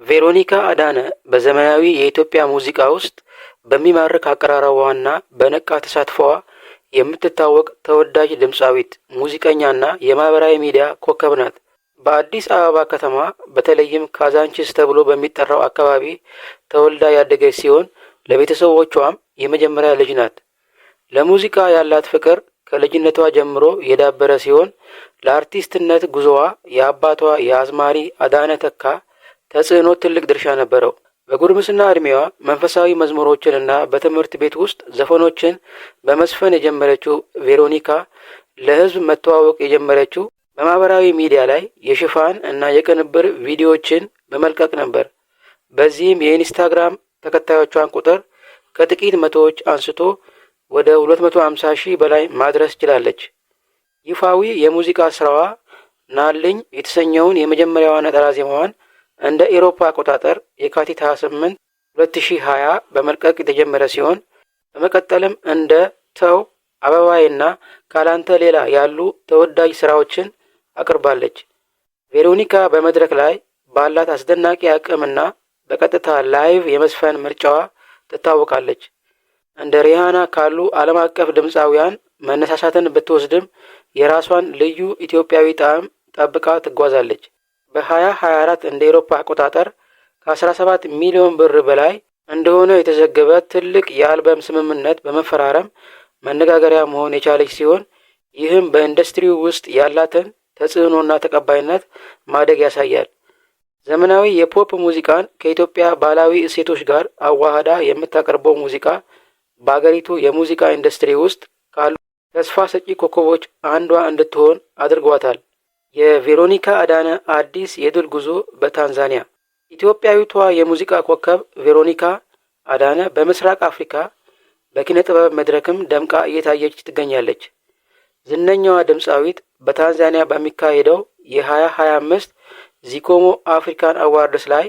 ቬሮኒካ አዳነ በዘመናዊ የኢትዮጵያ ሙዚቃ ውስጥ በሚማርክ አቀራረቧና በነቃ ተሳትፎዋ የምትታወቅ ተወዳጅ ድምፃዊት፣ ሙዚቀኛና የማህበራዊ ሚዲያ ኮከብ ናት። በአዲስ አበባ ከተማ በተለይም ካዛንቺስ ተብሎ በሚጠራው አካባቢ ተወልዳ ያደገች ሲሆን፣ ለቤተሰቦቿም የመጀመሪያ ልጅ ናት። ለሙዚቃ ያላት ፍቅር ከልጅነቷ ጀምሮ የዳበረ ሲሆን፣ ለአርቲስትነት ጉዞዋ የአባቷ የአዝማሪ አዳነ ተካ ተጽዕኖ ትልቅ ድርሻ ነበረው። በጉርምስና ዕድሜዋ መንፈሳዊ መዝሙሮችንና በትምህርት ቤት ውስጥ ዘፈኖችን በመዝፈን የጀመረችው ቬሮኒካ፣ ለሕዝብ መተዋወቅ የጀመረችው በማህበራዊ ሚዲያ ላይ የሽፋን እና የቅንብር ቪዲዮዎችን በመልቀቅ ነበር። በዚህም የኢንስታግራም ተከታዮቿን ቁጥር ከጥቂት መቶዎች አንስቶ ወደ 250 ሺህ በላይ ማድረስ ችላለች። ይፋዊ የሙዚቃ ስራዋ ናልኝ የተሰኘውን የመጀመሪያዋ ነጠላ ዜማዋን እንደ ኤሮፓ አቆጣጠር የካቲት 28 2020 በመልቀቅ የተጀመረ ሲሆን፣ በመቀጠልም እንደ ተው፣ አበባዬና ካላንተ ሌላ ያሉ ተወዳጅ ስራዎችን አቅርባለች። ቬሮኒካ በመድረክ ላይ ባላት አስደናቂ አቅምና በቀጥታ live የመዝፈን ምርጫዋ ትታወቃለች። እንደ ሪሃና ካሉ ዓለም አቀፍ ድምፃውያን መነሳሳትን ብትወስድም፣ የራሷን ልዩ ኢትዮጵያዊ ጣዕም ጠብቃ ትጓዛለች። በ2024 እንደ ኤሮፓ አቆጣጠር ከ17 ሚሊዮን ብር በላይ እንደሆነ የተዘገበ ትልቅ የአልበም ስምምነት በመፈራረም መነጋገሪያ መሆን የቻለች ሲሆን፣ ይህም በኢንዱስትሪው ውስጥ ያላትን ተጽዕኖና ተቀባይነት ማደግ ያሳያል። ዘመናዊ የፖፕ ሙዚቃን ከኢትዮጵያ ባህላዊ እሴቶች ጋር አዋህዳ የምታቀርበው ሙዚቃ በአገሪቱ የሙዚቃ ኢንዱስትሪ ውስጥ ካሉ ተስፋ ሰጪ ኮከቦች አንዷ እንድትሆን አድርጓታል። የቬሮኒካ አዳነ አዲስ የድል ጉዞ በታንዛኒያ። ኢትዮጵያዊቷ የሙዚቃ ኮከብ ቬሮኒካ አዳነ በምስራቅ አፍሪካ በኪነ ጥበብ መድረክም ደምቃ እየታየች ትገኛለች። ዝነኛዋ ድምፃዊት በታንዛኒያ በሚካሄደው የ2025 ዚኮሞ African Awards ላይ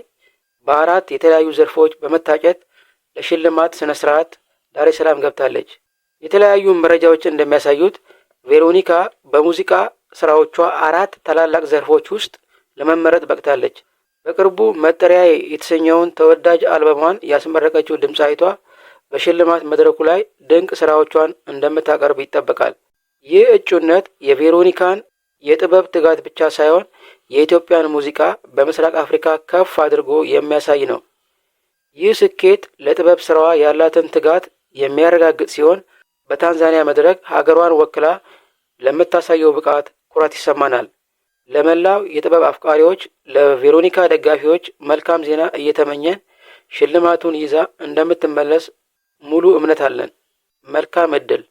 በአራት የተለያዩ ዘርፎች በመታጨት ለሽልማት ስነ ስርዓት ዳሬ ሰላም ገብታለች። የተለያዩ መረጃዎች እንደሚያሳዩት ቬሮኒካ በሙዚቃ ስራዎቿ አራት ታላላቅ ዘርፎች ውስጥ ለመመረጥ በቅታለች። በቅርቡ መጠሪያዬ የተሰኘውን ተወዳጅ አልበሟን ያስመረቀችው ድምፃዊቷ በሽልማት መድረኩ ላይ ድንቅ ስራዎቿን እንደምታቀርብ ይጠበቃል። ይህ እጩነት የቬሮኒካን የጥበብ ትጋት ብቻ ሳይሆን የኢትዮጵያን ሙዚቃ በምስራቅ አፍሪካ ከፍ አድርጎ የሚያሳይ ነው። ይህ ስኬት ለጥበብ ስራዋ ያላትን ትጋት የሚያረጋግጥ ሲሆን፣ በታንዛኒያ መድረክ ሀገሯን ወክላ ለምታሳየው ብቃት ኩራት ይሰማናል። ለመላው የጥበብ አፍቃሪዎች፣ ለቬሮኒካ ደጋፊዎች መልካም ዜና እየተመኘን ሽልማቱን ይዛ እንደምትመለስ ሙሉ እምነት አለን። መልካም እድል።